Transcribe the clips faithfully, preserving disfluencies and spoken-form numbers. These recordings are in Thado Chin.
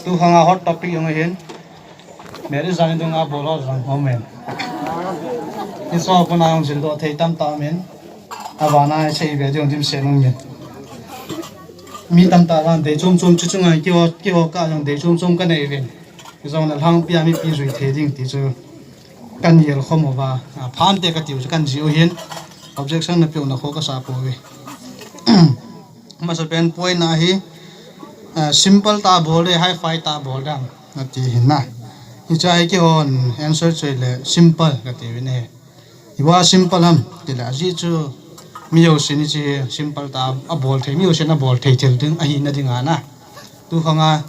Tu khanga hot topic jong ahin. Marriage jani dunga bol ho jong aum in. Hiche a kona jong jildoh thei tamtah aum in. Abana isei be ding dimset um in. Mi tamtah vang dei chom chom chu chunga keiho, keiho kah jong dei chom chom kanei uvin. Hijongle lhangpia mipi jui thei ding ti chu kan gel khom uva. A, phante kati u chu kan jih u ahin. Objection napeh u na kho kasa pouve. Masapen point a hi, a, simple tah bol le, hi-fi tah bol ding ham, ati ahin na. Hiche a hi keihon answer chu ahile simple kati uvin ahi. Ibola simple ham tile, ajeh chu mi jousen hiche simple tah abol thei, mi jousen abol thei thil ding ahina dinga na. Tu khanga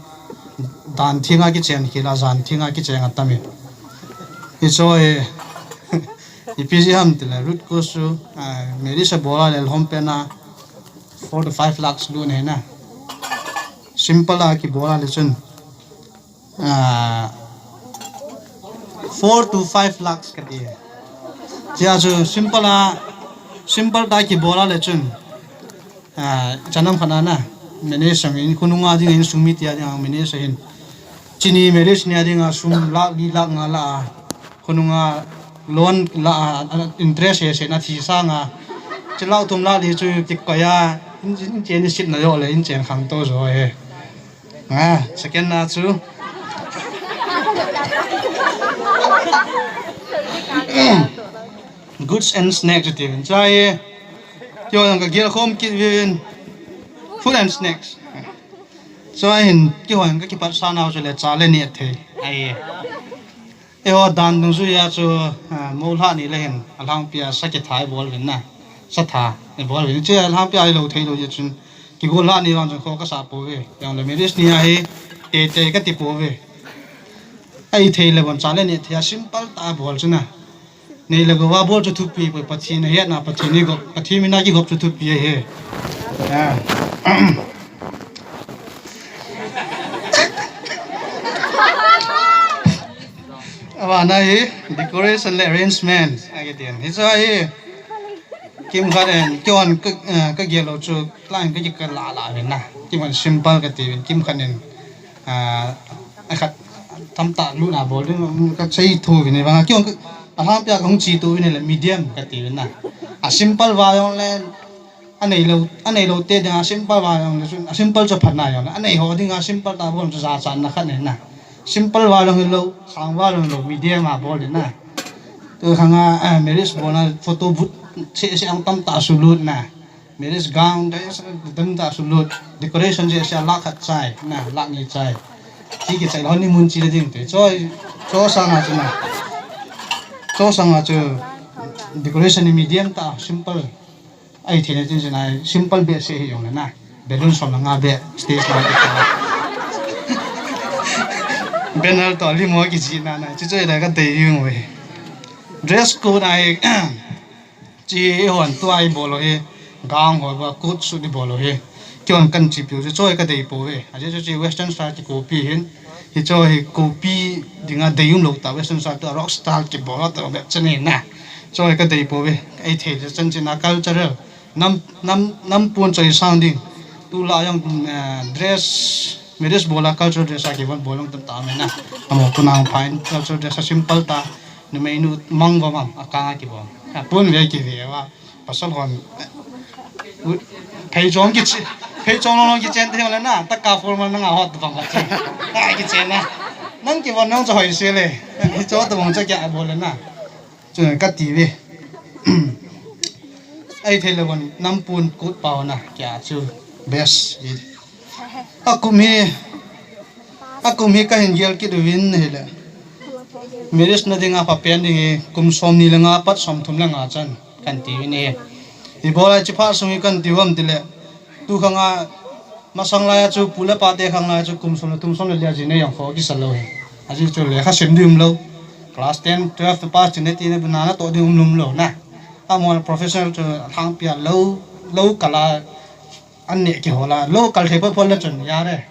dan thenga kichen khel a, jan thenga kichen atam in. Hiche hi, ipi jeh ham tile, root cause chu, a, marriage abol a le lhompen a four to five lakhs lut ahi na. Simple a kibol a le chun, a, four to five lakhs kati. Chea chu simple a, simple tah kibol a le chun, a, chanam khat a na, manage sang in, khonunga ding in sum mi tia ding a manage ahin. Chuni marriage nia dinga sum lakh li lakh nga la a, khonunga loan la a, a, interest hese na thi sanga. Chi lakh thum lakh li chu kikoi a, in, in chen isetna joh le, in chen khangtou jo ahi. A, second na chu. Goods and snacks chu ati uvin. Chua hi, keiho jong kagel khom kit uvin. Food and snacks. Chua hin, keiho jong kakipat sa nau chu le cha le neh thei. Ahi. Eiho dan dungjui a chu, a, mo lhah ni le hin, alhangpia sa kitha ibol uvin na. Sa tha ibol uvin. Hiche alhangpia ilou thei lou jeh chun, kigol lhah ni vang chun kho kasa pouve. Jongle marriage ni a hi, teitei kati pouve. Ahithei le bon cha le neh thei a simple tah a bol chu na. Nei le gou a bol chu thupi poi, Pathen ahetna, Pathen igop, Pathen mina kigop chu thupi ahi. A. Abana hi decoration le arrangement. Akiti in. Hiche hi kimkhat in, keihon ka, eh, kagel u chu, line kakikala la uvin na. Kimkhat simple kati uvin, kimkhat in, a, akhat tamtah lutna bol ding, um, kasei tho uvin, vang a, keihon ka, alhangpia kahung che to uvin le medium kati uvin na. A simple va jongle, anei lou, anei lou te dinga simple va jongle chun, a simple chu phatna jongle, anei ho dinga simple tah bol chu jachatna khat ahi na. Simple va jong hilou, khang va jong hilou, medium a bol ding na. Tu khanga, eh, marriage bolna photo booth seh seh jong tamtah sulut na. Marriage gown, dress, tamtah sulut. Decoration seh seh lakh khat chai, na, lakh ni chai. Ti kichai honeymoon che le ding te. Choi, cho sanga chu na. Cho sanga chu decoration hi medium tah, simple. Ahithei le chun chu na simple behseh hi jongle na. Balloon som le nga beh, stage ma kikha. Banner toh limo kijihna na. Chuchu le kadei jing uve. Dress code a hi, Chi eihon tua ibol u hi, gown ho ba coat suit ibol u hi. Keihon kahin chepi u chu choi kadei pouve. Ajeh chu chi western style kicopy hin. Hiche hi copy dinga dei umlou tah western style tua rock style kibol tah bep chan ahi na. Choi kadei pouve. Eithei le chan china cultural. Nam, nam, nam pon choi sound ding. Tulai jong, eh, dress, marriage bol a cultural dress a kibol bol jong tamtah aum e na. Amaho kona pha in cultural dress a simple tah. Numei nu mang vom am, akang a kibom. Apun ve kive uva. Pasal hon. Pheichong kiche, pheichong long long kichen te le na, taka formal nanga hot vang kiche. A kichen na. Nang kivon nang chu hoise le. Hiche tobang chu kya bol le na. Chu kati ve. Eithei le von nam pon kut pao na kya chu best. Akum hi, akum hi kahin gel kit uvin ahile. Marriage na dinga phapen ding hi kum somni le nga pat somthum le nga chan kahin ti uvin ahi. Ibola hiche phat sung hi kahin ti u ham tile. Tu khanga masang laiya chu pu le pa te khang laiya chu kum som le thum som le li a ji nei jong kho kisa lou hi. Ajeh chu lekha sim ding umlou. Class ten, twelve to pass ti nei ti nei buna natoh ding um lum lou na. Amahon professional chu lhangpia lou, lou kal a An neh kihol a, lo kal thei phot phot le chun ya re.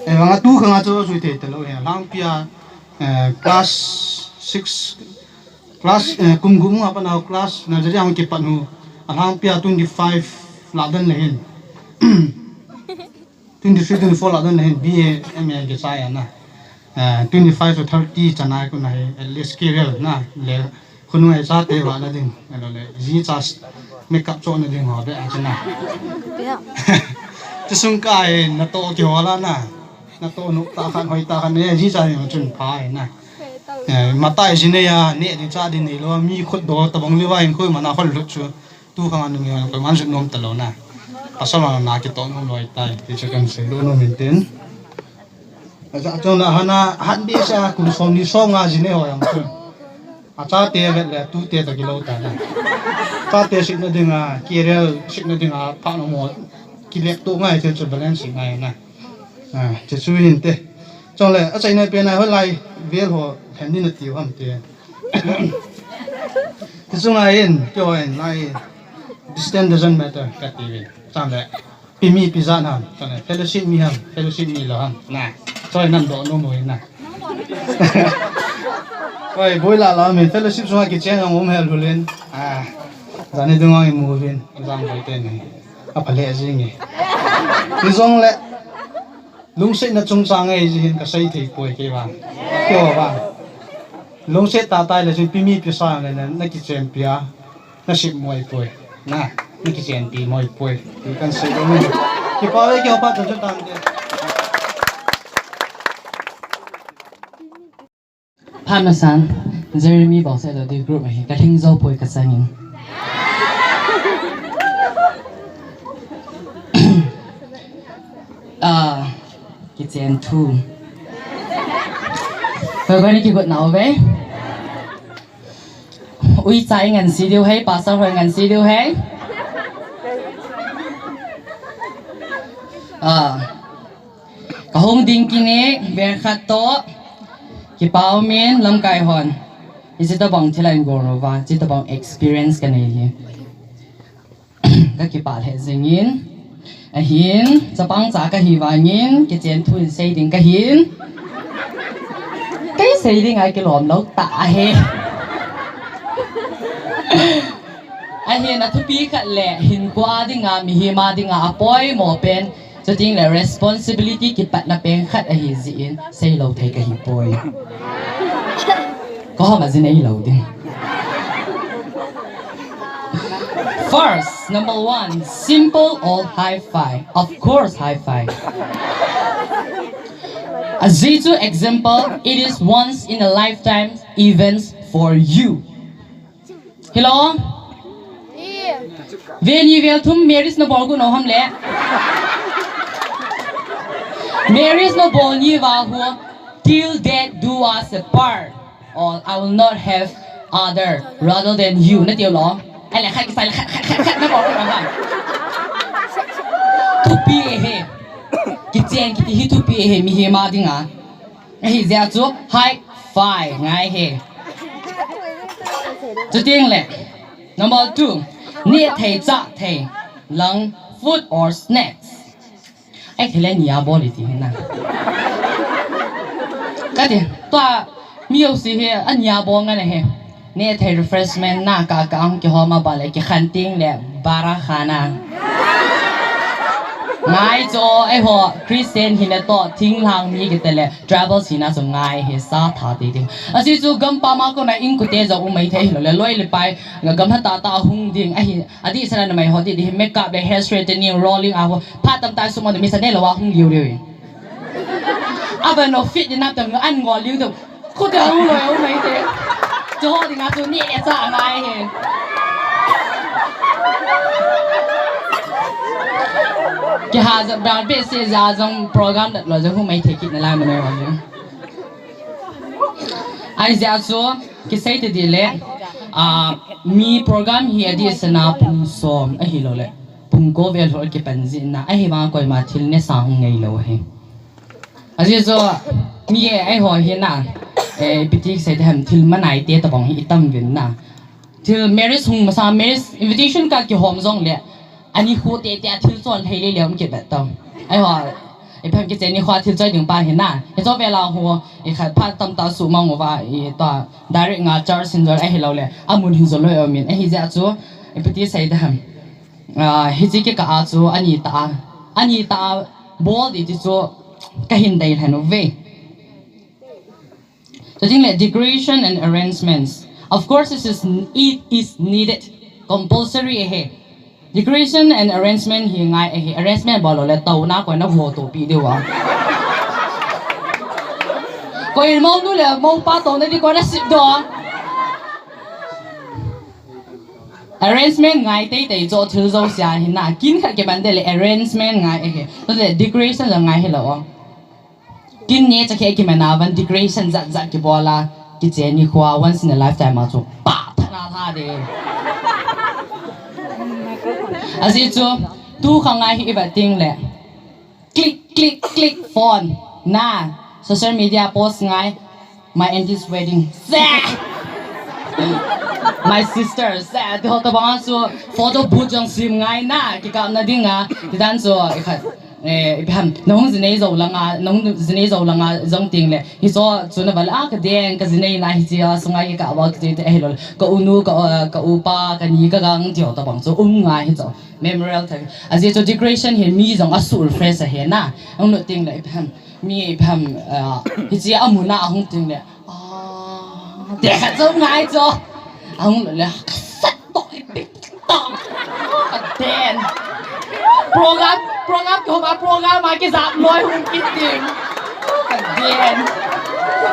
Ahivanga tu khanga chu sui thei talou hi, lhangpia, eh, class six, class, eh, kum gup a pat nau class nursery a hung kipat u, alhangpia twenty five lah dan le hin. Twenty three, twenty four lah dun hin B A, M A kichai ana. Eh, twenty five to thirty chanai kuna hi at least career na le khunu ai chate vahna ding. Alo le ji cha makeup chohna ding ho be a chana. Chusung ka hi natoh kihola na. Natoh nu ta khan hoi ta khan ne ji cha ni chun pha ai na. Eh, matai ji ne ya ne ding cha ding nei lo mi khut do tabang liva in khu mana khol lut chu. Tu khang anu nge koiman jut nom talou na. Pasal na kitoh nom loi tai. Ti chu kan sei lou nom in tin. Acha chong na hana han bi sa kum som ni som nga ji ne ho yang chu. Achate vet le tute toh kilou ta na. Chate sitna dinga, career sitna dinga, pha no mo. Kilek tu ngai chu balance ngai na. Ah, chu chu hin te. Chong le, achaina pen a holai vel ho, hen ni na ti ham te. Kichunga in, keiho in, lai, distance doesn't matter, kati ve. Chang le, pi mi pi jat ham, chang le, fellowship mi ham, fellowship mi lou ham, na. Choi nam do no mo na. Oi, boi la la mi, fellowship sunga kichen ang um hel hulin. Ah, jani dunga i mu vin, jang boi te ni. A phale jing e. Ni jong le, Lungsetna chungchang ahi jeh hin kasei thei poi kei vang. Keiho vang. Lungset tah tah le chun pi mi pi sa le na, na kichenpi a. Na sip moi poi. Na, na kichenpi moi poi. Ti kan sei ding. Kipa ve keiho pa chun chun tam te. Phat masan, Jeremy Bawngset Lodi group ahi, ka lhing jou poi ka changin. Ah, kichen thu. Ka gani kigot nau ve. Uicha i ngan si diu hei, pastor hoi ngan si diu hei. Ah. Ka hung ding kini, vel khat toh, kipa umin, lamkai hon. Hiche tabang thil a in gol uva, hiche tabang experience ka nei hi. Ka kipah lheh jingin, ahin, chapang cha ka hi vangin, kichen thu in sei ding ka hin. Kei sei ding a kilom lou tah ahi. Ahin, athupi khat le, hinkho a dinga, mihem a dinga, apoimo pen, Chuting le responsibility kipatna pen khat ahi jeh in seilou thei kahi poi. Ka hom a jin eilou ding. First, number one, simple or hi-fi? Of course, hi-fi. Ajeh chu example, it is once in a lifetime events for you. Hello? Veni vel thum marriage na bol gu no ham le. Marriage na bol ni va hu, till death do us apart. Or I will not have other rather than you. Na tiu lo. Ai le khat kisai le khat, khat, khat, khat na bol gu no ham. Thupi e he. Kichen kiti hi thupi e he mihem a dinga. Ahi jeh chu hi-fi ngai he. Chuting le. Number two. Neh thei chah thei. Lang food or snacks. Ai thei le nia bol iti na. Kati, tua mi o si he, a nia bol ngan he. Neh thei refreshment na ka, ka ang kihom a ba le, kikhan ting le, bara khana. Ngai cho, eiho, Christian hina toh, thinglhang mi kiti le, tribal hina chu ngai hi, sa tha ti ding. Ajeh chu gam pam a kona inkote jong um mai thei hilou le, loi le pai, gam hatah tah a hung ding, ahi, adih sela na mai ho dih dih, makeup le, hair straightening, rolling a ho, phat tamtah sum a mi sa ne lou a hung liu liu in. Aban o fit in a tam, an ngol liu tam. Khu te hung loi, hung loi te. Chu ho dinga chu neh le chah ngai he. Kiha jat bang behseh jeh jong program dat lou jong hung mai thei kit nalai mano jong. Ahi jeh chu kisei te dih le, ah, mi program hi adih sela pung som ahilou le. Pung ko vel ho kipan jeh na. Ahi vang koima thil nesa hung nei lou he. Ajeh chu, mi e, eiho hi na, eh, ipi ti sei diham thil manai te tabang hi itam uvin na. Thil marriage hung masa, marriage invitation card kihom jong le, ani khu te te a thil chon thei le le um kit bet tau. Eiho, ipi ham kichen ni khu a thil choi ding pa hi na. Hicho vel a ho, ikhat phat tamtah sumang uva, i tua, direct nga church hin jol ahilou le, amun hin jol loi um in. Ahi jeh chu, ipi ti sei diham. Ah, hiche kikah a chu ani tah a, ani tah a, bol di ti chu kahin dei lheh uve. Chuting le decoration and arrangements. Of course, it is, it is needed. Compulsory ahi. Decoration and arrangement hi ngai ahi. Arrangement bol lou le touna koi na ho to pi diu a. Koi mou nu le mou pa touna di koi na sip do. Arrangement ngai teitei chu thil jouse ahi na. Kin khat kiman de le arrangement ngai ahi. Tua le decoration jong ngai hilou o. Kin neh cha khe kiman a van decoration jat jat kibol a. Kiche ni khua once in a lifetime a chu pa thana tha de. Ajeh chu tu kha ngai hi i vet ting le. Click, click, click, phone. Na, social media post ngai. My auntie's wedding. Sa! My sister. Sa! Ti ho tabang chu photo booth jong sem ngai na. Kikapna ding a. Ti dan chu, i khat, eh, ipi ham. Nahung jinei jou langa, nahung jinei jou langa jong ting le. Hi chu chu na val a ka deng, ka jinei na hi chia, sunga kikap a kiti te ahi lou. Ka u nu, ka, ka u pa, ka ni, ka gang ti ho tabang chu um ngai hi chu. Memorial thei. Ajeh chu decoration hi mi jong a sur fresh ahi na. Ahung lut ting le ipi ham. Mi ipi ham, ah, hiche a mun a ahung ting le. Ah, de khat jong ngai chu. Ahung lut le. Sat to ipi to. Then. Program, program ko ba program a kijap loi hung kit ding. Then.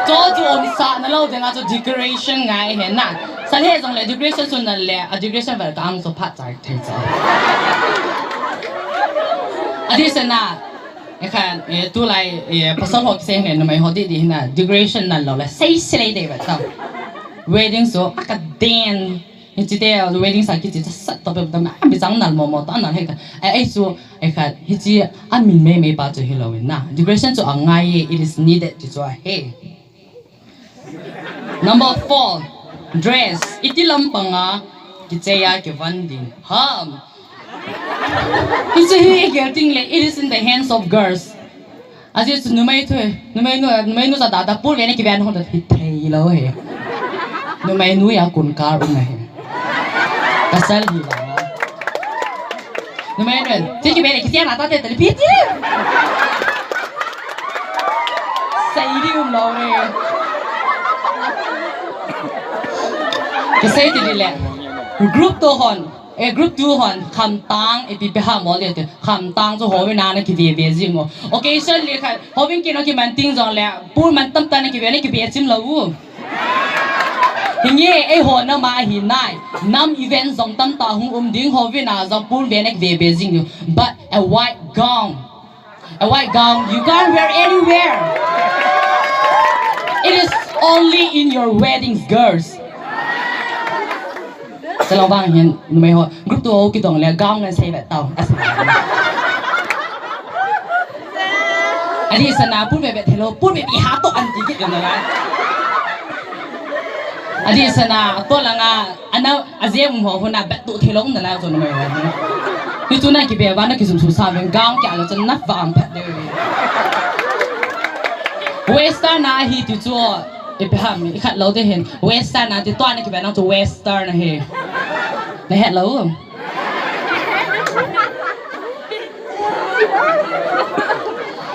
Chu chu um sa na lou ding a chu decoration ngai ahi na. Sa le jong le decoration sun na le, a decoration val ka ang chu phat chai. Thei cha. Adih sena, eh, khan, eh, tulai, eh, pasal ho kisei nge numei ho didi hina, decoration nal lou le, sei sei lei dei ba tau. Wedding so, aka den. Hichi te, wedding sa kichi, sa to pe tam, bi chang nal mo mo, ta nal hei ta. Ai, ai su, eh, khan, hichi, a min mei mei pa chu hilou in na. Decoration chu angai, it is needed, chu chu a he. Number four, dress. Iti lampanga kicheia kivan ding ham. Hiche hi igel ting le, it is in the hands of girls. Ajeh chu numei thu, numei nu, numei nu sa da da pul ve na kiven hong da hi thei lou he. Numei nu ya kun kar um he. Pasal hi la. Numei nu, ti kive le kisia na ta te te pi ti. Sei di um lou le. Kisei ti di le. Group two hon, eh, group two hon, khamtang, eh, ipi ipi ham o le te. Khamtang chu hovin a na kive ve jing o. Occasion le khat, hovin kino kiman ting jong le, pul man tam ta na kive, na kive chim lou u. Hinge, eiho nam a hi nai. Nam event jong tam ta hung um ding hovin a jong pul ve na kive ve jing u. But a white gown. A white gown you can't wear anywhere. It is only in your weddings, girls. Chalong vang hin numei ho group two ho kidong le gown ngan sei vet tau. Adih sena pul ve vet hello, pul ve bi ha to an ti kit na la. Adih sena to langa Ana, ajem ho huna bet tu thilong na la chu numei ho. Ni chu na kibe ba na kisum sum sa veng gown kya lo chu na vang phat de. Western na hi ti chu, ipi ham, ikhat lou de hin. Western na ti to na kibe na chu western na hi. Na het lou.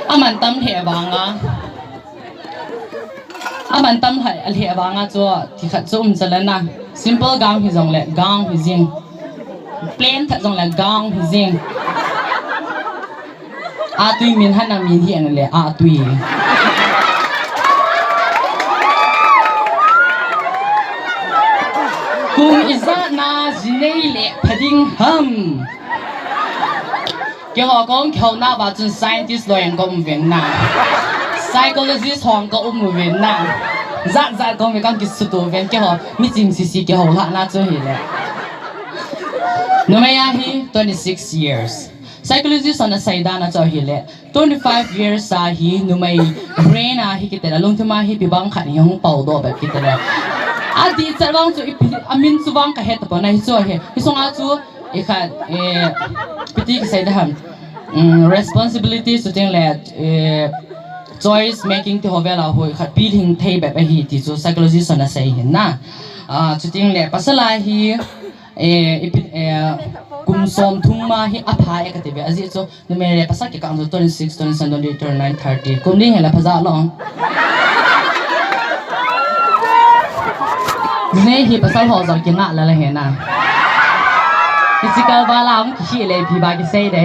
Aman tam he vanga. Aman tam hai, alheh vanga chu, ti khat chu um chalana. Simple gown hi jong le, gown hi jing. Plain khat jong le, gown hi jing. Atui min hana min hi ang le, atui. Kum ijat na jinei le phading ham. Keiho kong keiho na ba chun scientist loi ang ka um uvin na. Psychologist hong ka um uvin na. Zat zat kong mi kang kisutu uvin keiho. Mi ching sisi keiho la na chu hi le. Numei a hi twenty-six years. Psychologist hon a saida na chu hi le. Twenty-five years a hi numei brain a hi kitela lungthim a hi pi bang khat hi hong pau do bep kitela. A di chat vang chu ipi, a min chu vang ka het ta pon a hi chu hi. Hi sunga chu I khat, eh, piti kisei da ham. Mm, responsibility chuting le, eh, choice making ti ho vela hui khat pi ding thei bep ahi ti chu psychologist hon asei hin na. Ah, chuting le pasal a hi, Eh, ipi, eh, kum som thum ma hi apha e kati ve. Ajeh chu numei le pasal kikah chu twenty six, twenty seven, twenty eight, twenty nine, thirty. Kum ni hela phaja long. Nei hi pasal ho jong kingah la la hena. Physical ba la um kihi le pi ba kisei de.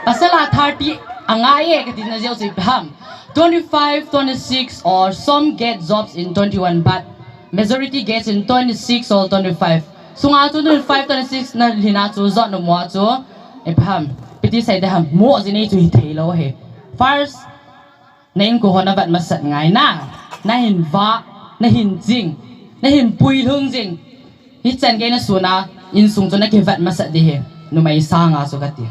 Pasal a thirty angai e kati na jeh chu ipi ham. Twenty-five, twenty-six, or some get jobs in twenty-one, but majority gets in twenty-six or twenty-five. Sunga chu twenty-five, twenty-six na lhina chu jot na mo chu. Ipi ham. Piti sei de ham. Mo jing nei chu hithei lou hi. First, na inko ho na vet masat ngai na. Na hin va, na hin jing, na hin pui lhung jing. Hichan gei na suna, insung chu na kivet masat di hi. Numei sanga chu kati.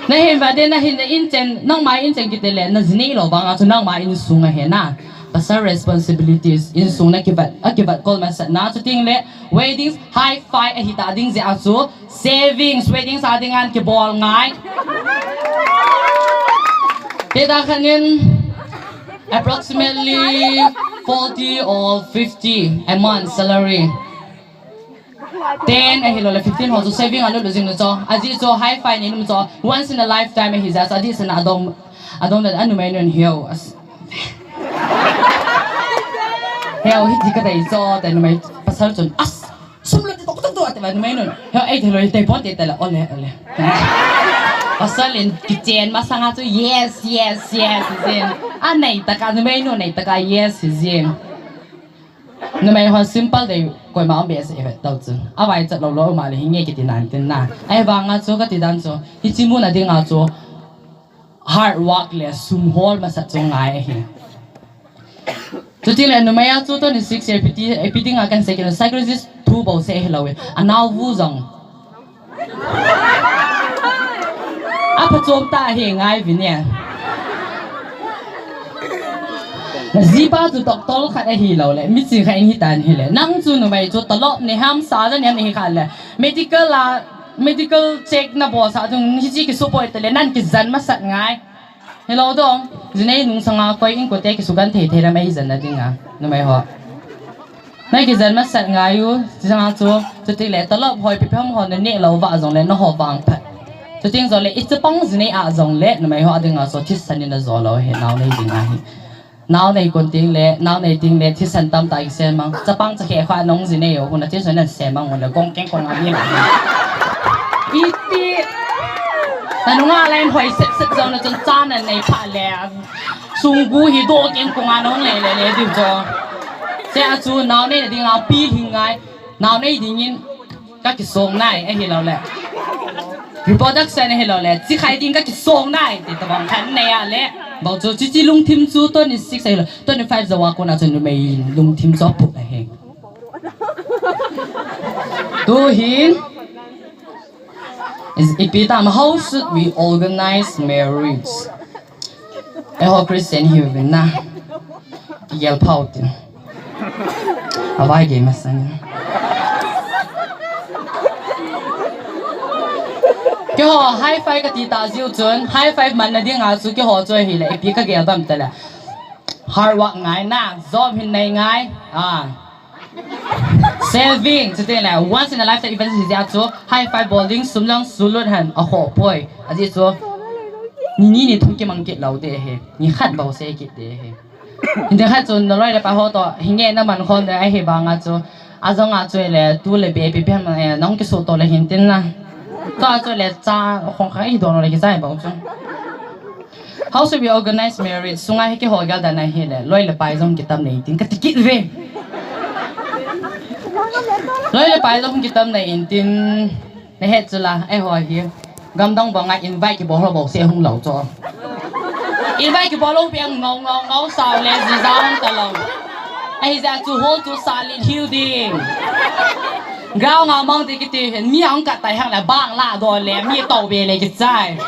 Na hin vet di, na hin na inchen, nangma inchen kiti le, na jing nei lou vanga chu nangma insung ahi na. Pasal responsibilities, insung na kivet, akivet kol masat na chu ting le, weddings, hi-fi ahi ta ding jeh a chu, savings, weddings a ding an kibol ngai. Tita khanin, approximately forty or fifty a month salary. Ten ahilou le fifteen ho chu saving a lut lut jing nu chu. Ajeh chu hi-fi nei nu chu once in a lifetime ahi jeh chu adeh sena adong, adong le anumei nun hiu. As-, hiu hiti kadei chu te numei pasal chun as, sum lut tok tok tok ati va numei nun. Hiu ei thei lou te pon te te la ole ole. Pasal in kichen masanga chu yes, yes, yes, jin. Anei taka numei nun nei taka yes, jin. Numei ho simple dei koima um behseh ve tau chun. Avaichat lou lou ma le hi nge kiti nan tin na. Ahivanga chu kati dan chu. Hiche mun a dinga chu hard work le sum hol masat chu ngai ahi. Chuti le numei a chu twenty-six year piti, piti nga kan sei kit le psychologist thu bou sei hilou ve. Anao vu jong. Aphachom ta hi ngai vin e. Na jipa chu doctor khat ahilou le, miching khat in hitan hile. Nang chu numei chu talop nei ham, sa ja nei ham nei hi khat le. Medical a, medical check na bol sa chung hiche kisupoi te le, nan kijen masat ngai. Hilou dong, jinei nungsanga koi inkote kisugenthei thei lam eijen na dinga, numei ho. Na kijen masat ngai u, chujanga chu, chuti le talop hoi piphem ho na neh lou va jong le, na ho vang phat. Chuting jong le, i chapang jinei a jong le, numei ho a dinga chu, thisan in na jo lou hi, nao nei dinga hi. Nao nei kon ting le, nao nei ting le, thisan tamtah kisem mang. Chapang chakhe kho a nong jinei u, hun a thisan nan sem mang u le, gong keng kong a ni la. Iti, na nunga line hoi set set jong na chun chan nan nei pha le. Sunggu hi do keng kong a nong le le le diu jo. Tia chu nao nei na dinga pi lhing ngai. Nao nei dingin ka kisong nai, ahilou le. Reproduction ahilou le. Chikhai ding ka kisong nai. Ti tabang khan nei a le. Bou chu chichi lungthim chu twenty-six ahilou. Twenty-five jawa kona chu numei lungthim chu aput ahi. Tu hin. Is, ipi tam, how should we organize marriage? Eiho Christian hiuvin na. Kigel phau tin. Avai gei masang. Keiho hi-fi kati ta jiu chun, hi-fi man na dinga chu keiho chu ahile, ipi kagel bam tale. Hard work ngai na, job hin nei ngai. Ah. Saving, chuti le, once in a lifetime event hi jeh chu, hi-fi bol ding sum lang sulut han, akhoh poi. Ajeh chu, ni ni ni thum kimang kit lou ding ahi, ni khat bou sei kit ding ahi. Hiti khat chu, naloi le pai ho toh, hinge na man khom ding ahi vanga chu, ajong a chu le, tu le be, be, be, eh, nong kisuh to le hin tin na. Tua chu le, cha, khong kha, i don le kichai bou chu. How should we organize marriage? Sunga hi keiho gel dan ahile, loi le pai jong kitam nei tin, kati kit ve. Loi le pai jong kitam nei in tin, nahet chu la, eiho hi. Gamdang banga invite kibol ho bou se hung lou chu. Invite kibol lou piang ngau ngau ngau sao le ji jang ta lou. Ahi jeh chu hol chu sa lit hiu ding. Ground a mang ti kiti, mi ang ka tai hang le bang la do le, mi to be le kichai.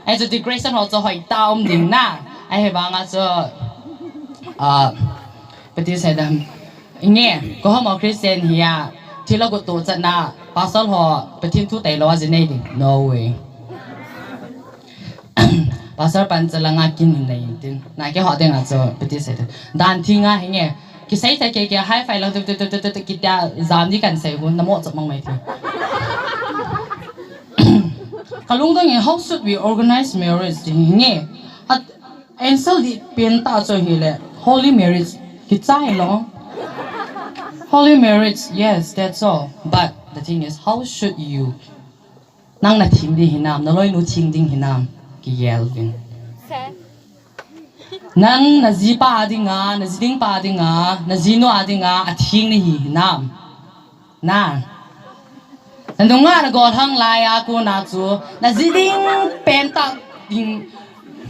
Ahi chu decoration ho chu hoi ta um ding na. Ahi vanga chu, ah, pati sei dam. Nge, ko homo Christian hi a, thil a got to chat na, pastor ho, Pathen thu tai lou a ji nei ding. No way. Pastor pan chalanga kin in nei tin. Na keiho dinga chu, pati sei dam. Dan thi nga hi nge. Kisei sa ke ke high five lang tu tu tu tu tu kitia jam di kan sei hu na mo chok mang mai ti. Kalung dong in, how should we organize marriage ti nge. At answer di pen ta cho hi le. Holy marriage kichai lo. Holy marriage, yes, that's all. But the thing is, how should you? Nang na thing ding hinam, na loinu thing ding hinam, kigel vin. Nang na ji pa dinga, na ji ding pa dinga, na ji nu a dinga, a thing na hi hinam. Na. Na nunga na gol hang lai a ko na chu, na ji ding pen ta ding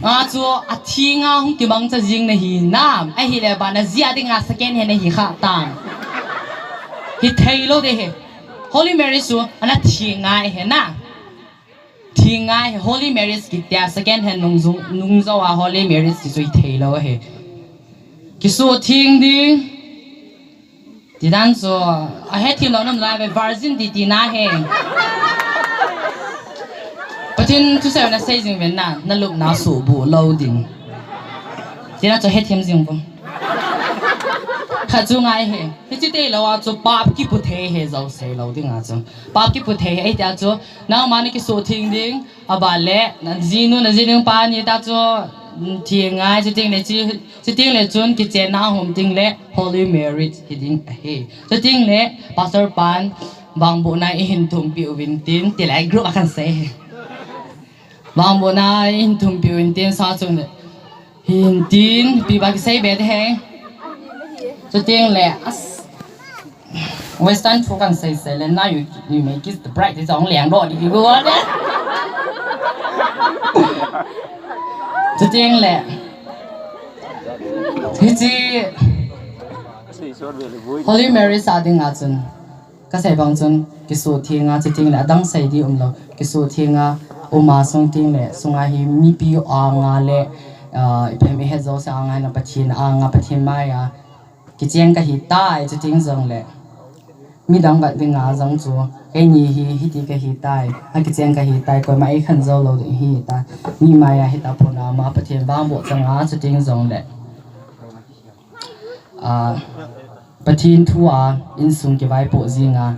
a chu, a thing a hung kimang cha jing na hinam. A hi le ba na ji a dinga second hand na hi kha tam. Hi thei lo de he. Holy marriage chu, ana thing ngai he na. Thing ngai he, holy marriage kitia second hand nung jung, nung jo a holy marriage ti chu i thei lo he. Kisu thing ding. Ti dan chu, a he thim lo nam lai ve virgin ti ti na he. Pathen thusei na sei jing ven na, na lup na su bu lo ding. Ti na chu he thim jing bu. Kha chu ngai he. Hi chi te lo a chu pap kipu thei he jo sei lo ding a chu. Pap kipu thei he, ei ti a chu. Nangma na kisu thing ding, a ba le, na ji nu, na ji ding pa ni ta chu, mm, thing ngai, chuting le chi, chuting le chun, kichen na hum ting le, holy marriage hi ding ahi. Chuting le, pastor pan, bangbu na i hin thum pi uvin tin, ti le group a kan sei he. Bangbu na i hin thum pi uvin tin, sa chung le, Hin tin, pi ba kisei be te he. Chuting le, as, Western thu kan sei sei le, now you, you may kiss the bride, ti jong leng do di ki go de. Chuting le. Hi chi, Holy Mary sa ding a chun. Ka sei bang chun, kisu thing a, chuting le, adang sei di um lo. Kisu thing a, um a sung ting le, sunga hi mipi anga le, ah, iphem ihet jo se anga na Pathen anga Pathen maiya. Kicheng ka hi tai, chuting jong le. Midang vat ding a jong chu, keini hi, hiti ka hi tai, a kicheng ka hi tai, koima ei khen jo lo ding hi ta. Mi maiya hita phuna ma Pathen vang bo chang a, chuting jong le. Ah, Pathen thu a insung kivaipoh jing a,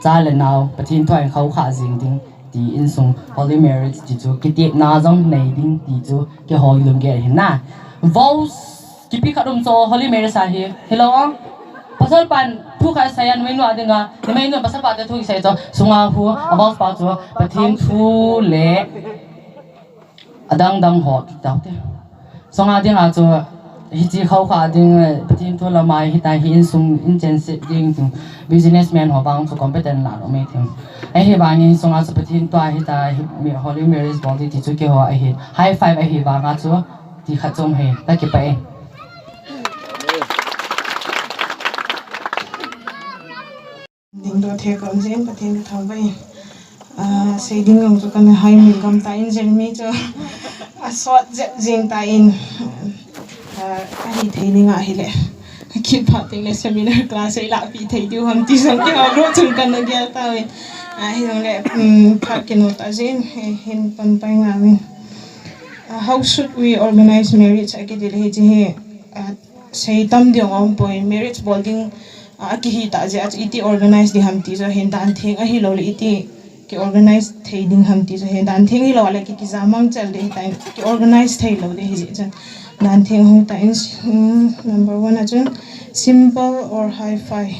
cha le nao, Pathen thu a inkhou kha jing ding, ti insung holy marriage ti chu, kitekna jong nei ding ti chu, kihol lunggel hin na. Vows, kipi khat um chu holy marriage ahi, hello, pasal pan thu khat sei a, numei nu a ding a, numei nu pasal pa te thu sei chu, sunga hu, a vows pa chu, Pathen thu le, Adang dang ho, kitaute. Sunga ding a chu, hichi khau kha ding, eh, Pathen thu lamai hita hi insung, inchen se ding tu. Businessman ho bang chu competent la lo mai thim. Ahi bang in sunga chu Pathen thu a hita hi, mi, holy marriage bol di ti chu kiho ahi. High five ahi bang a chu, ti khat chom he, ta kipa e. Ding do the kon jin Pathen ka thangvah in. Ah, sei ding jong chu kana hai mi gam ta in jin mi chu. A sot jep jing ta in. Ah, ahi thei ding ahi le. Kipah teng le seminar class ei la pi thei diu ham ti jong kiho lo chun kana gel ta in. Ahi jong le, um, phat kino ta jin, eh, hin pan pai nga in. Ah, how should we organize marriage? Akiti le hichi hi, ah, sei tam ding um poi, marriage bol ding, ah, akihi ta jeh a chu iti organize di ham ti chu hin dan theng ahi lo le iti ki organize thei ding ham ti chu hin dan theng hi lo le ki, kijamang chel de hi ta in ki organize thei lo de hi jeh chun dan theng hung ta in, mm, number one a chun simple or hi-fi.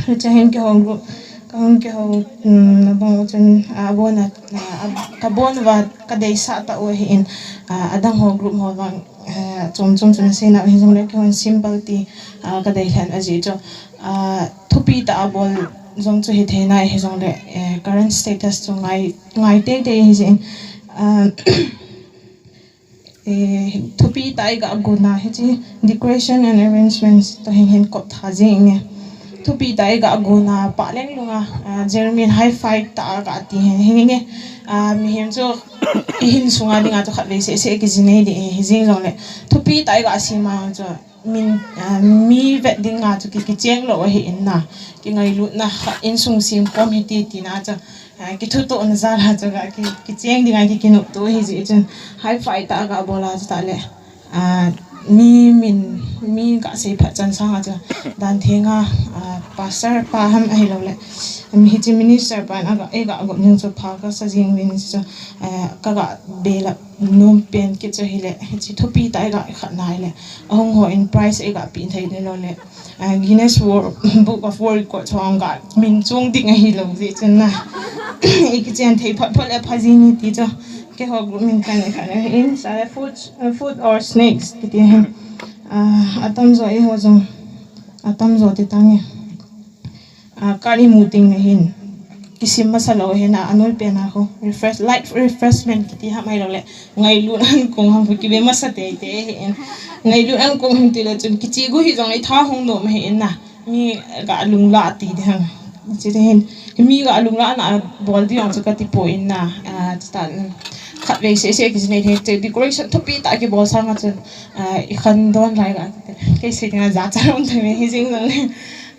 Hiche hin kihou group, ka hung kihou, um, na bang chun, ah, abon a, ah, ka bon uva ka deisah ta u ahin, ah, adang ho group ho vang, ah, chom chom chun asei na u hi jong le kihon simple ti, ah, ka dei lhen ajeh chu, ah, thupi ta a bol jong chu hi thei na hi jong le, eh, current status chu ngai, ngai tei tei hi jeh in, ah, Eh, thupi ta i ga guna hichi decoration and arrangements to hin hin kop tha jing e. Thupi ta i ga guna pa leng lunga, ah, Jeremy hi-fi ta ga ti hin hin e. Ah, mihem chu i hin sunga dinga chu khat vei se se ki jinei di hi jing jong le. Thupi ta i ga sima chu min, ah, mi vet dinga chu ki, kicheng lo ahi in na. Ki ngailutna khat insung sim kom hi ti ti na chu. Ah, kithutohna jal a chu ga ki, kicheng dinga ki, kinopto hi jeh chun hi-fi ta ga bol a chu ta le, ah, Mi min, mi kasei phat chan sanga chu, dan thenga, ah, pastor pa ham ahilouleh, um, hiche minister pan aga, eiga got ning chu pha kasa jing uvin chu, eh, kaga belap nom pen kit chu hileh, hiche thupi tah eiga khat na hileh, ahung ho in prize eiga pe thei ni lou leh, ah, Guinness World, Book of World Record chu ahung ga min chong ding ahilou jeh chun na. Eikichen thei phot phot leh pha jing e ti chu. Keiho group min kan khan in, sa le food, uh, food or snacks, kiti hin. Ah, atamjo eiho jong, atamjo ti tange. Ah, kan imu ding le hin. Kisim masa lou hin a, anoi pen a ho. Refresh, light refreshment kiti ham ahilouleh. Ngailut an kong ham kive masa teitei hin. Ngailut an kong hin tile chun kichi gu hi jong ei tha hung nom hin na. Mi ga lunglah ti ding ham. Chuteng hin, mi ga lunglah na bol ding jong chu kati poi na, ah, chuta, um, khatvei seh seh kijinei thei, chu decoration thupi tah kibol sanga chun, ah, i khandon lai ga kati. Kei sei dinga jachat um thei me hi jing jong le,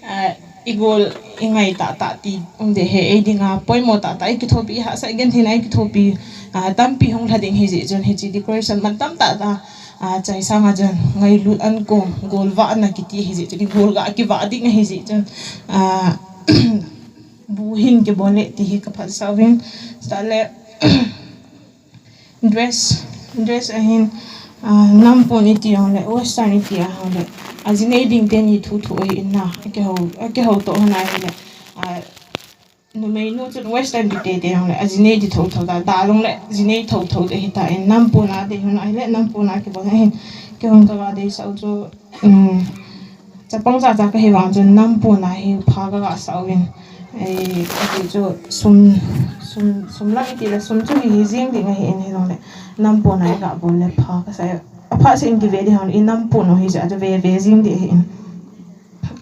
ah, i gol i ngai tah tah ti um ding ahi, ei dinga poimo tah tah, ei kithopi, i hahsat genthei na ei kithopi, ah, tampi hung lha ding ahi jeh chun hiche decoration man tam tah tah, ah, chai sanga chun ngailut an kong, golvah na kiti ahi jeh chun, i gol ga kivah ding ahi jeh chun, ah, bu hin kibol le ti hi ka phatsah uvin. Chutah le dress, dress a hin, ah, nampon iti jong le, western iti jong le, ajinei ding teni thu thu ahi in na, akihou, akihou toh hon ahile, ah, Numei nu chun western kiti te jong le, ajinei di tho tho ta, da jong le, jinei tho tho te hita in, nampon a dei hon ahile, nampon a kibol ahin, keihon kaga deisah u chu, um, chapang cha cha kahi vang chun, nampon a hi pha kaga sah uvin, eh, ati chu sum, sum, sum lang iti le, sum chu hi hi jing ding ahi in hi jong le, nampon a iga bol le pha kasa, apha seh in kive di hon, i nampon u hi jeh a chu ve ve jing di ahi in.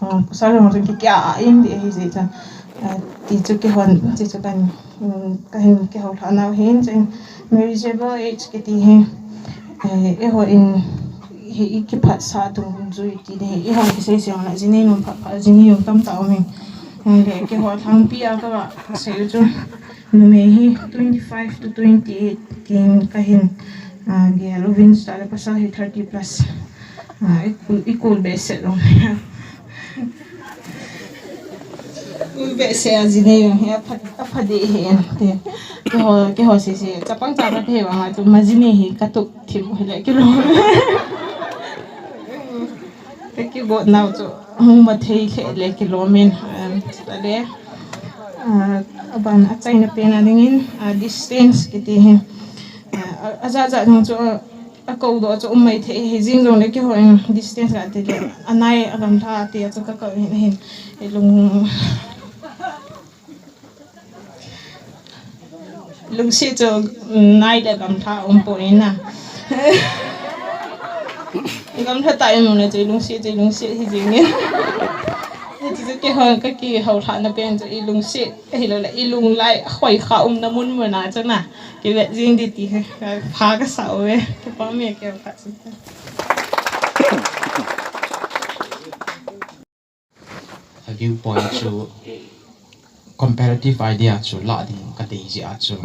Ah, pasal jong chun kikia a in di ahi jeh chun, ah, ti chu kihon, ti chu kan, um, kahin kihou lha nau hin chun marriageable age kiti hi, eh, eiho in hi i kiphatsah dungjui ti di hi, eiho kisei sei jong le, jinei nom pha pha, jinei nom tam tah um in. Jong le, keiho lhangpi a kaga sei u chu, numei hi twenty-five to twenty-eight tin kahin, ah, gel uvin, chutah le pasal hi thirty plus. Ah, i kul, i kul behseh lou. Kul behseh a jinei jong hi apha, apha deh hi en te. Keiho, keiho sei sei. Chapang cha cha kahi vang a chu ma jinei hi katup thim u hile kilom. Ka kigot nau chu hung ma thei lheh le kilom in. Em, chutah le, ah, aban achaina pen a dingin, ah, distance kiti hi. Ah, a, ajat jat jong chu, ah, Akou doh chu um mai thei hi jing jong le keiho in distance ga ti le anai agamlha ti a chu kakou hin hin. I lung, lungset chu, um, nai le gamlha um poi na. I gamlha tah in um le chu i lungset chu i lungset hi jing in. Hichu chu keiho kakihou lhahna pen chu i lungset ahilou le i lunglai khoi kha umna mun mun a chu na. Kivet jing di ti hi, pha kasa uve. Kipa me kei kha chu. A viewpoint chu comparative idea chu la ding ka dei jeh a chu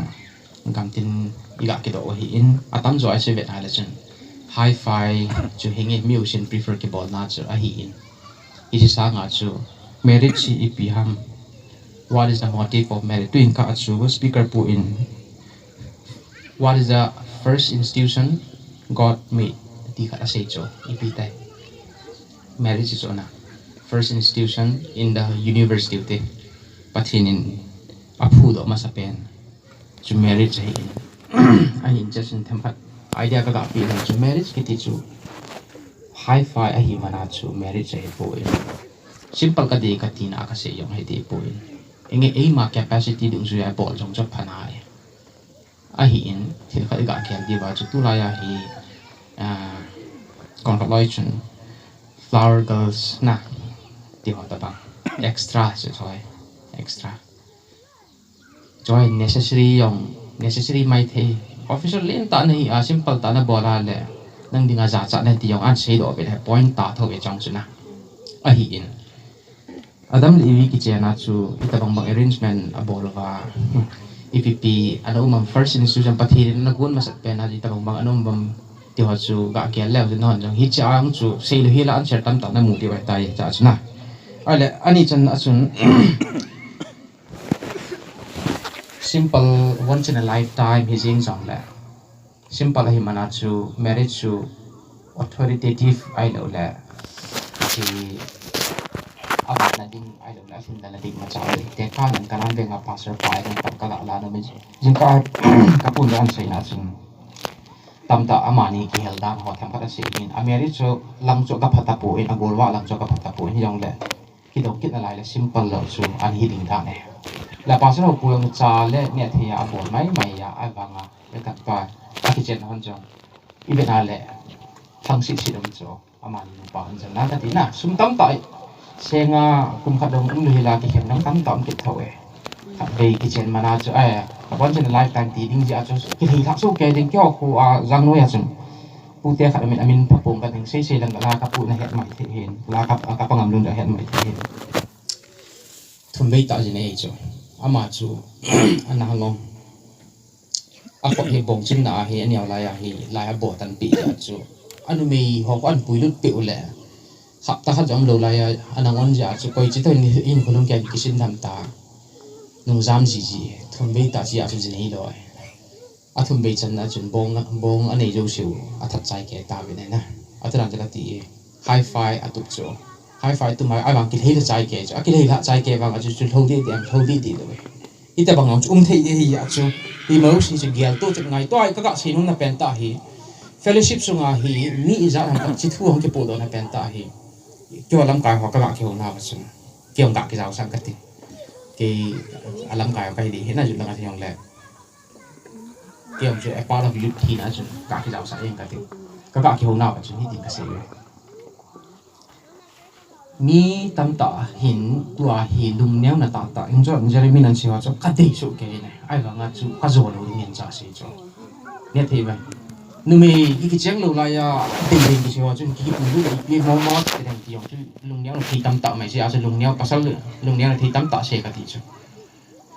gamtin iga kidoh u ahi in, atamjo a chu vet a le chun hi-fi chu hinge mi usin prefer kibolna chu ahi in. Hiche sanga chu marriage hi ipi ham? What is the motive of marriage? Tuin ka chu speaker pu in, what is the first institution God made? Ti khat asei chu, ipi tai. Marriage chu na. First institution in the universe tiu te. Pathen in aphudoh masa pen chu marriage ahi in. Ahin, just in themkhat idea kaga pe le chu marriage kiti chu hi-fi ahi mana chu marriage ahi poi. Simple ka dei ka tina ka sei jong ahi deh poi. Inge eima capacity dungjuia bol jong chu pha nai. Ahi in, thil khat iga gel diu va chu tulai a hi, ah, kon khat loi chun flower girls na ti ho tabang. Extra chu choi, extra. Choi necessary jong, necessary mai thei. Official len tah na hi a, simple tah na bol a le, nang dinga jachat na ti jong an seidoh ve le, point tah tho ve chong chu na. Ahi in. Adam le Eve kichen a chu, itabang bang arrangement abol uva. Ipi pi, ana um am first institution Pathen in ana gon masat pen a, itabang bang ana um am Ti ho chu ga gel leu chu non jong hiche ang chu sei lou hi la answer tamtah namu diu ahitai cha chu na. Ahile ani chan a chun simple, once in a lifetime hi jing jongle simple ahi mana chu marriage chu authoritative ahilou le, hiche abana ding ahilou le, alhinna ding ma cha le. Tekah nan kanan venga pastor pa ahi, ka ga la nom in jingkah kapun le an seina chun tamtah amani kihel dan ho themkhat asei in, a marriage chu lang chu kapha tapon, agol vah lang chu kapha tapon, hijongle kidou kit nalai le simple lou chu ahi ding dan e. La pastor ho pu jong cha le neh thei a abol mai mai a, ahivanga le khat pa akichen hon jong ivet na le thang sih sih um chu. Amani nupa hon jong na kati na, sum tamtah senga kum khat dong um lou hi la kikhen dong tamtah um kit thou e. Khatvei kichen mana chu, eh, once in a lifetime ti ding jeh a chu kilhei lhah soh kei ding, keiho khu a jang noi a chun pute khat amin, amin pha pong ka ding, sei sei lang la kapu na het mai thei hin, la ka, ka pangam lun la het mai thei hin. Thumvei tah jinei chu, ama chu ana hangong. Akhut hi bongchinna ahi, aneo lai ahi, lai abol tanpeh jeh a chu anumei ho khu ahin puilut peh u le, hapta khat jong umlou lai a ana ngon jeh a chu koi che toh in, in kholung kei kisin tham ta, nung jam jiji. Thumvei tah jeh a chu jinei lou ahi. Athumvei channa chun bong, bong anei jouseu athat chai kei tauvin ahi na. Athi dan chu kati e, hi-fi atup chu, hi-fi tum a, ahivang kilhei lhah chai kei chu, akilhei lhah chai kei vang a chu, chu lhou deh deh, lhou deh deh lou e. Hitobang jong chu um thei ding ahi a chu, hi mosi chu geltoh chu ngaito a, kaga sei nom na pen tah hi, fellowship sunga hi mi ijat ham khat che thu hung kipohdoh na pen tah hi, keiho lamkai ho kaga kihou nauva chun kei jong ga kijaosah kati. Kei alamkai ho kahi ding ahi na, jut langa thei jongle. Kei jong chu a part of youth hina chun ga kijaosah jeng kati. Kaga kihou nauva chun hitin kasei uve. Mi tamtah hin tua hi lungneona tahtah in, John Jeremy nan seiho chu kadei soh kei ne. Ahivanga chu kajo lou ding in cha sei chu. Neh thei uve. Numei kicheng lou lai a dei dei kiseiho chun kikipuilut ipi mo mo ti ding ti jong chu lungneona thei tamtah mai sei a chu lungneo, pasal lungneona thei tamtah sei kati chu.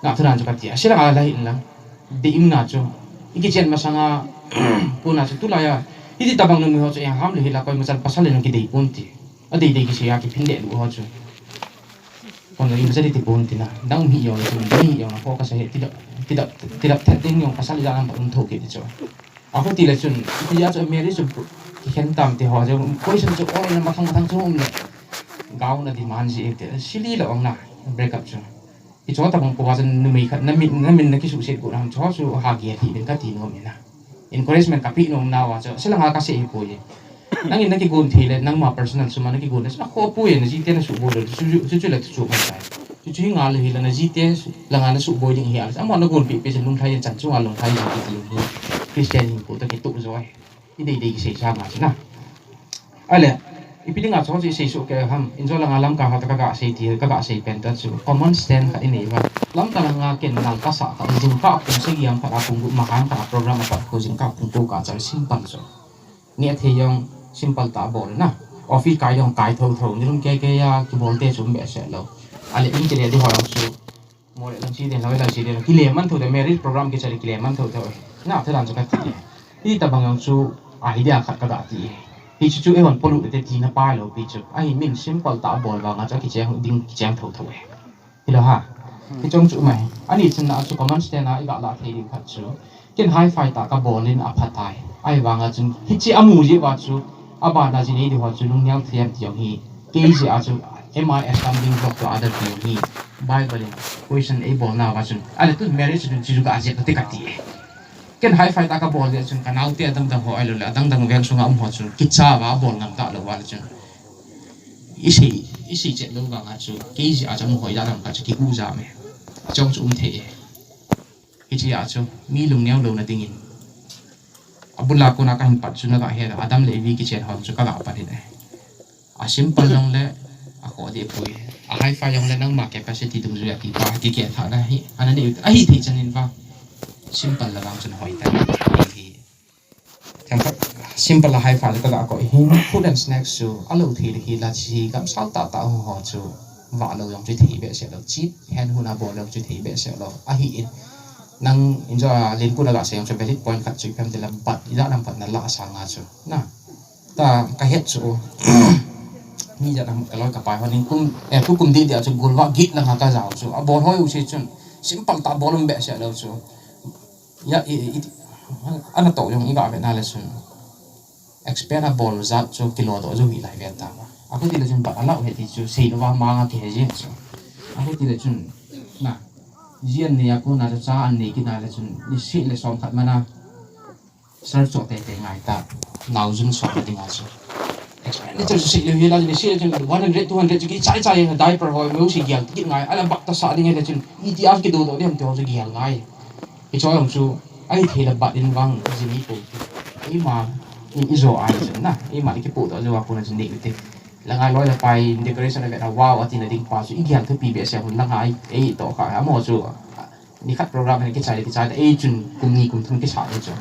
Na thu dan chu kati a, sei langa la hin lang. Dei in na chu, ikichen masanga kona chu tulai a, hiti tobang numei ho chu ei ham lou hi la koima chan pasal le nung kidei pon ti. Adei dei kisei a kiphin leh lou ho chu, kona imacha dei ti pon ti na. Nang hi jong le chu, nang hi jong le kho kasa he, tidap, tidap, tidap thet ding jong pasal ijat ham pat um thou kit ti chu. Akhut tile chun, itia chu marriage chu kikhen tam ti ho chu, question chu ol in mathang mathang chu um le, gaona demand ji e ti, silly lou ong na, break up chu. Hiche tobang po a chun numei khat namin, namin nakisuhset got ham, chu chu ha gel hih ding kati nom in na. Encouragement kapeh nom nauva chu, sei langa kasei hipoi. Nangin nakigon thei le, nangma personal sum a nakigon le, nakhoh poi, najite nasuhboi le, chu, chu, chu, chu le chu chu mai tai. Chu chu hi ngal hi la najite langa nasuhboi ding ahi a, amaho nagonpeh peh chun lunglhai in, chan chunga lunglhai in kiti hi Christian hinkho toh kitoh jo ahi. Idei dei kisei sanga chu na. Ahile, ipi dinga chu chu isei soh kei ham, injo langa lamkai ho toh kaga sei ti, kaga sei pen toh chu common sense khat inei uva. Lamka langa ken nal kasah kha, jingkah pung sagi ham khat a, pung gup ma ham khat a program apat khu, jingkah pung ko kah chai simple chu. Neh thei jong simple tah bol na. Office kai jong kai thou thou, nilhum kei kei a kibol te chu um behseh lou. Ahile in kile di ho jong chu, mo le lang chi den, loi lang chi den, kile man thou te, marriage program kichai le kile man thou thou. Na thu dan chu kati e. Hitobang jong chu idea khat kaga ti e. Hichu chu eihon polut te tina pai lou pi chu. Ahin simple tah bol vanga chu akicheng ding kicheng thou thou e. Hilou ham. Hiche jong chu um ahi. Ani channa chu common sense a iga lah thei diu khat chu, ken hi-fi tah kabol in aphatai. Ahivanga chun hiche amu jeh uva chu, abana jinei diu ho chu lungneo thei em ti jong hi. Kei jeh a chu, am I a stumbling block to other ti jong hi. Bible in question eibol nauva chun, ahile tu marriage chun chu ga jep te kati e. Ken hi-fi tah kabol jeh chun kanaote adang dang ho ahilou le, adang dang veng sunga um ho chun kicha uva abol ngam talou uva le chun, isei, isei chet lou vanga chu, kei jeh a chu amu hoi dan lam khat chu kigu jam e. Chong chu um thei e. Hiche a chu mi lungneo louna dingin, abul a kona kahin pat chu naga he, Adam le Evi kichen ho chu kaga pat hin e. A simple jong le akhoh deh poi. A hi-fi jong le nangma capacity dungjui a kipa kikeh thahna hi ana nei u, ahithei chan in vang simple la vang chun hoi tai. Hi themkhat simple a hi-fi le kaga koh hin, food and snacks chu alou thei le hi la, hiche gamsal tahtah ho chu vahlou jong chu thei behseh lou, cheap hand huna bol jong chu thei behseh lou ahin, Nang injo a lin kun a gasei chu valid point khat chu ipi ham tile bat ijat ham khat na la sanga chu. Na. Ta kahet chu. Mi jat ham kaloi kapai ho ning kum, eh, tukum didi a chu golvah git langa kajao chu. Abol hoi u si chun. Simple ta bol um behseh lou chu. Ya, i, i, i, ana to jong iga ve na le chun. Expand abol jat chu kilodoh jou hi lai ve ta. Akhutile chun bat alau he ti chu seilou vang manga kihe jing chu. Akhutile chun, na, ji an nei a kona chu cha an nei kit na le chun, niseh le som khat mana, sar cho teitei ngai ta, nao jun som le dinga chu. Expenditure chu seilou hi la, niseh le chun one hundred, two hundred chu kichai chai, diaper ho, meu si gel kit ngai, ala bat ta sa ding le chun, iti a kidodoh ding ham ti ho chu gel ngai. Hiche jong chu, ahithei le bat in vang, jini po. Eima, in ijo a le chun na, eima ikipodoh jou a kona chun nei u te. Langa loi le pai decoration a vet a wow atina ding pa chu igel thupi behseh hun langa ei, ei toh kha. Amaho chu, nikhat program hin kichai le kichai ta, ei chun kum ni kum thum kisa le chu.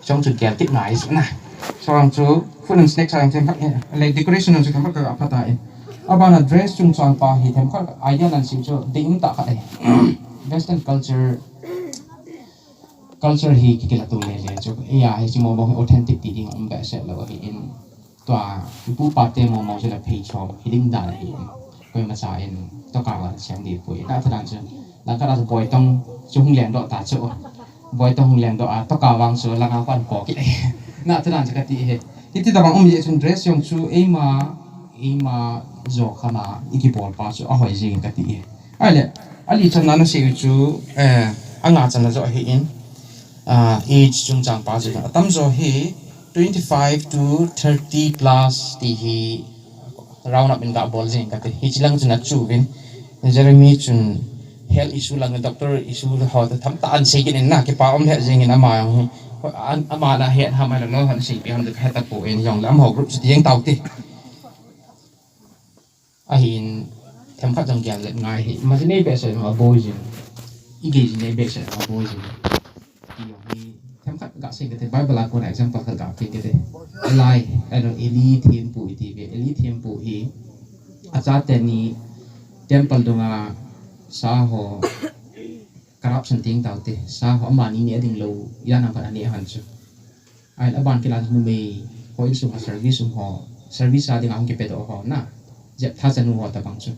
Chong chu gel kit ngai chu na. Chong chu food and snacks a jong themkhat, eh, le decoration jong chu themkhat ka pha ta e. Abana dress chungchang pa hi themkhat idea nan sim chu dei um tah khat e. Western culture, culture hi kikila tung le le chu. Eia hi chu mo bang authentic ti ding um behseh lou ahi in. Tua, ipu ipa te mo mo chu la phei chom, hi ding dan ahi. Koima cha in, toka va siam di pui. Na thadan chu, langkhat a chu boitong, chu hung lengdoh ta chu. Boitong hung lengdoh a, toka vang chu, langa khan po kit. Na thadan chu kati he. Hiti tabang um jeh chun dress jong chu, eima, eima jo khama, ikibol pa chu, ahoi jing kati he. Ahile, ali channa nasei u chu, eh, anga channa jo ahi in, ah, age chungchang pa chu, atam jo hi, twenty-five to thirty plus ti hi round up in ga bol jing kate. Hiche lang chun achu vin. Jeremy chun health issue lang doctor issue ho tham ta an sei kit in na kipa um he jing in ama jong hi. An, ama na het ham ai lo han sei pi ham de het ta po in jong le amaho group chu ti jeng tau ti. Ahin, themkhat jong gel let ngai hi. Ima jinei behseh jong aboi jin. Igei jinei behseh jong aboi jin. Ti jong hi, themkhat gasei kate, Bible a kona example khat gape kate. Eli, ano, Eli thempu iti ve. Eli thempu hi, achate ni temple dunga sa ho corruption ti jeng tau te. Sa ho amani neh ding lou, ijat ham khat aneh ahin chu. Ahile aban kila numei ho insung a service um ho, service a dinga hung kipedoh ho na. Jep tha chanu ho tabang chu.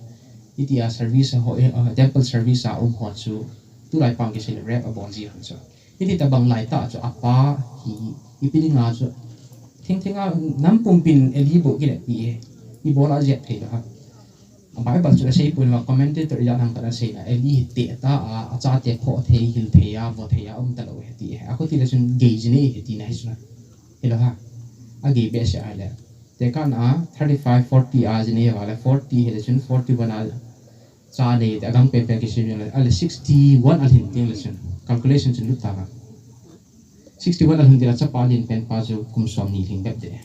Hiti a service ho, eh, temple service a um ho chu. Tulai pang kisei le rape abol ji hon chu. Hiti tabang lai tah chu apa hi, ipi dinga chu. Thingthing a nam pumpin Eli bou kilet pi e. Ibola jep thei lou ham. Bible chu asei poi, commentator ijat ham khat asei na, Eli hi teh ta a, achate phoh thei, hil thei a, vo thei a, um talou ahi ti ahi. Akhutile chun gei jinei ahi tina ahi chun. Hilou ham. Agei behseh ahile. Tekahna a, thirty-five, forty a jinei uva le, forty hile chun, forty-one a cha nei te, agang penpen kisim le, ahile sixty-one alhin teng le chun. Calculation chun lut ta va. Sixty-one alhin teng le chapa alen pen pa chu kum som ni lhing bep de.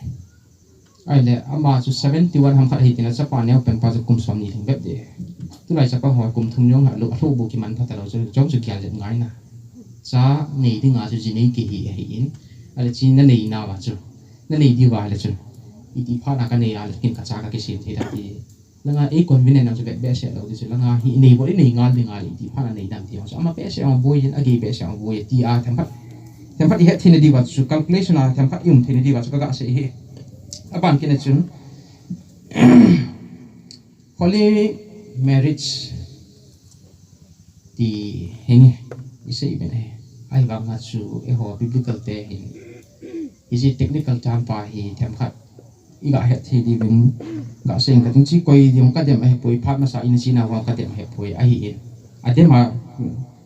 Ahile, ama chu seventy-one ham khat ahi tina, chapa neo pen pa chu kum som ni lhing bep de. Tulai chapa ho kum thum jong ha, lo, lo bu kiman pha talou chu, jong chu gel let ngai na. Cha nei dinga chu jinei kihi ahi in. Ahile, chi nanei nauva chu. Nanei diuva le chun. Iti phat na kanei a le, kin kacha kakisem thei da ti. Langa ei convenient nang chu bep behseh lou ti chu. Langa hi inei bol, inei ngal ding ngal iti phat na nei dam ti jong chu. Ama behseh aboi in, agei behseh aboi ti a themkhat. Themkhat ihet theina diuva chu, calculation a themkhat ium theina diuva chu kaga sei hi. Aban kit na chun, holy marriage ti henge, isei ben he. Ahivanga chu eiho biblical te hin, hiche technical term pa hi themkhat iga het thei diuvin gasei inge kati, chi koi jong kadem ahipoi, phat masa in chi nauva kadem ahipoi, ahi in. Adem a,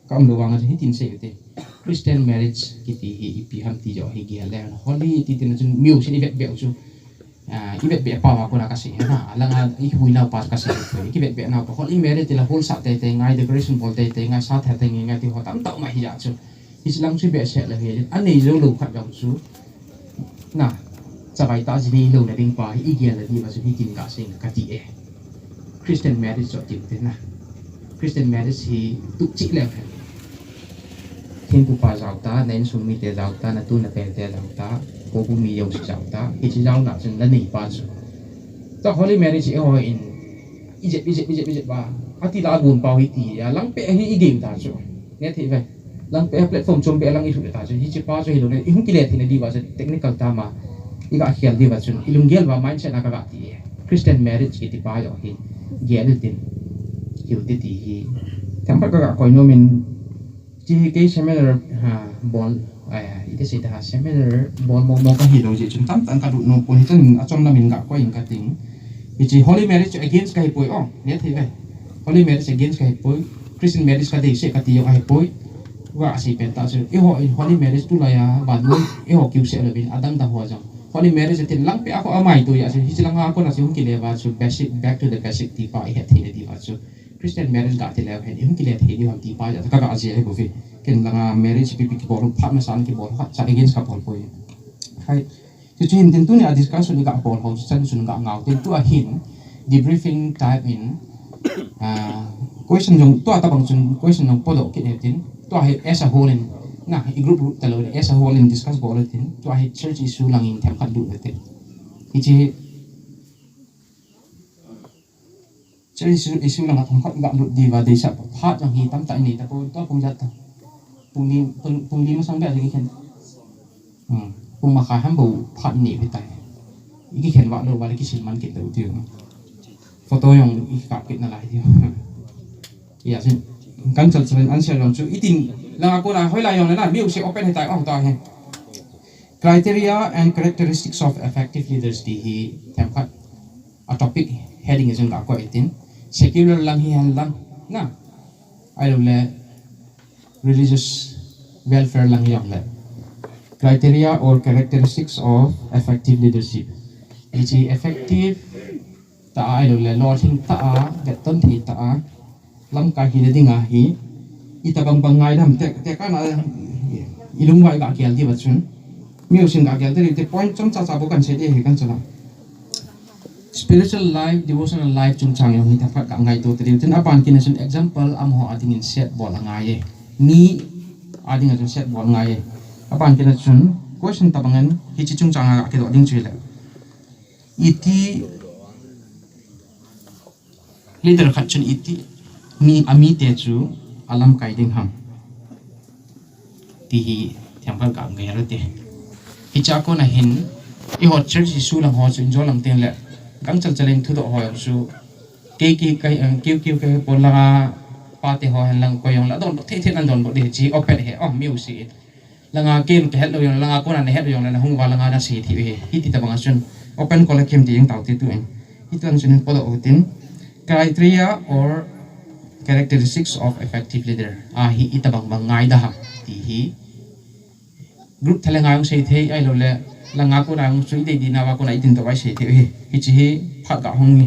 ka umlou vanga chu hitin sei u te. Christian marriage kiti hi ipi ham ti joh hi gel le, holy ti tina chun music ivet beh u chu. Ah, ivet beh pau a kona kasei na, alanga ihui nau pa kasei u chu. Kivet beh nau pa holy marriage tila hall sah teitei ngai, decoration bol teitei ngai, sa that teitei ngai, ngai ti ho tamtah um ahi a chu. Hiche lang chu behseh lou hi, anei jou lou khat jong chu. Na, chavai tah jinei louna ding pa hi igel na diuva chu hitin gasei inge kati e. Christian marriage chu ati u te na. Christian marriage hi tup cheh leu hen. Thempu pa jao ta, na insung mite jao ta, natu natel te jao ta, houbung mi jouse jao ta, hiche jaona chun nanei pa chu. Tua holy marriage hi eiho in, ijep, ijep, ijep, ijep a, ati la agon pau hiti a, lang peh hi igei u ta chu. Nge thei ve. Lang pe platform chom pe lang i thu ta chu, hiche pa chu hilou le, i hung kile thei na diu va chu technical term a i ga khel diu va chun, i lunggel va mindset a ka ga ti e. Christian marriage kiti pa jong hi gel tin, hiu ti ti hi. Themkhat ka ga koi nom in, hiche hi kei seminar, ha, bol, ai, i ti sei ta ha, seminar bol mo mo ka hilou jeh chun tamtah ka lut nom pon, hichan in achom lam in ga koi in ka ting. Hiche holy marriage against ka hi poi, oh, le thei ve. Holy marriage against ka hi poi, Christian marriage ka deisah ka ti jong ahi poi. Ga sei pen ta chu, eiho in holy marriage tulai a, vannoi, eiho kiu seh louvin, adang dang ho jong. Holy marriage atin lang pe a kho amai tu ya chu, hiche lang a kona chu hung kile va chu basic, back to the basic ti pa i het thei na ti va chu. Christian marriage ga ti leu hen, i hung kile thei diu ham ti pa ya chu ka ga jia hi bou ve. Ken lang a marriage ipi ipi kibol, phat masa a kibol, phat cha against ka bol poi. Hai. Chu chu hin tin tuni a discussion i ga bol ho chu chan chun ga ngau tin tua hin debriefing type in, ah, question jong tua tabang chun question jong podoh kit e tin tua hi as a whole in na i group group talou le as a whole in discuss bol le tin tua hi church issue lang in themkhat lut le tin. Hiche Church issue, issue lang a themkhat i ga lut diu va deisah phat jong hi tamtah i nei ta poi, tua pung jat ta. Pung li, pung, pung li masang beh a jong i khen. Hmm. Pung makhai ham bou phat nei hi tai. I kikhen va lou va le kisil man kit lou diu. Photo jong i kap kit nalai diu. Ya sin. Kan chal chal in answer jong chu i tin lang a kona hoilai jong le na, mi u se open hi tai, oh, ta hi. Criteria and characteristics of effective leaders ti hi themkhat a topic heading a chun ga koi tin, secular lang hi hen lang na, ahilou le religious welfare lang hi jong le, criteria or characteristics of effective leadership. Hiche effective tah a, ahilou le lolhing tah a, vetton thei tah a lamkai hina ding ahi. Itobang bang ngai dem te, te kana i lungvai ga gel diu va chun, mi u sin ga gel te, te point chomcha cha bou kan sei ding hi kan chana. Spiritual life, devotional life chungchang jong hi themkhat ka ngaito ta diu. Tin aban kit na chun example amaho a ding in set bol angai e. Mi a ding a chun set bol angai e. Aban kit na chun question tabang in hiche chungchang a ga kidoh ding chu hile, iti leader khat chun iti mi, amite chu alamkai ding ham ti hi themkhat ka ngai ro te. Hiche a kona hin eiho church issue lang ho chu in jo lang teng le, gangchal chal in thudoh ho jong chu kei, kei, kei, kei, kei, kei pon lang a pate ho hen lang koi jong le adonbut thei thei in adonbut ding, hiche open hi, oh, mi u se in. Lang a ken ka het lou jong le, lang a kona na het lou jong le, na hung uva lang a na sei thei u hi. Hiti tabang a chun open call a kem ti jeng tau te tu in. Hiti lang chun in podoh u tin, criteria or characteristics of effective leader a hi itobang bang ngai da ham ti hi group tha le ngai jong sei thei, ahilou le lang a kona jong chu i dei dei na uva kona i tin toh uva i sei thei u hi. Hiche hi phat ga hung ni.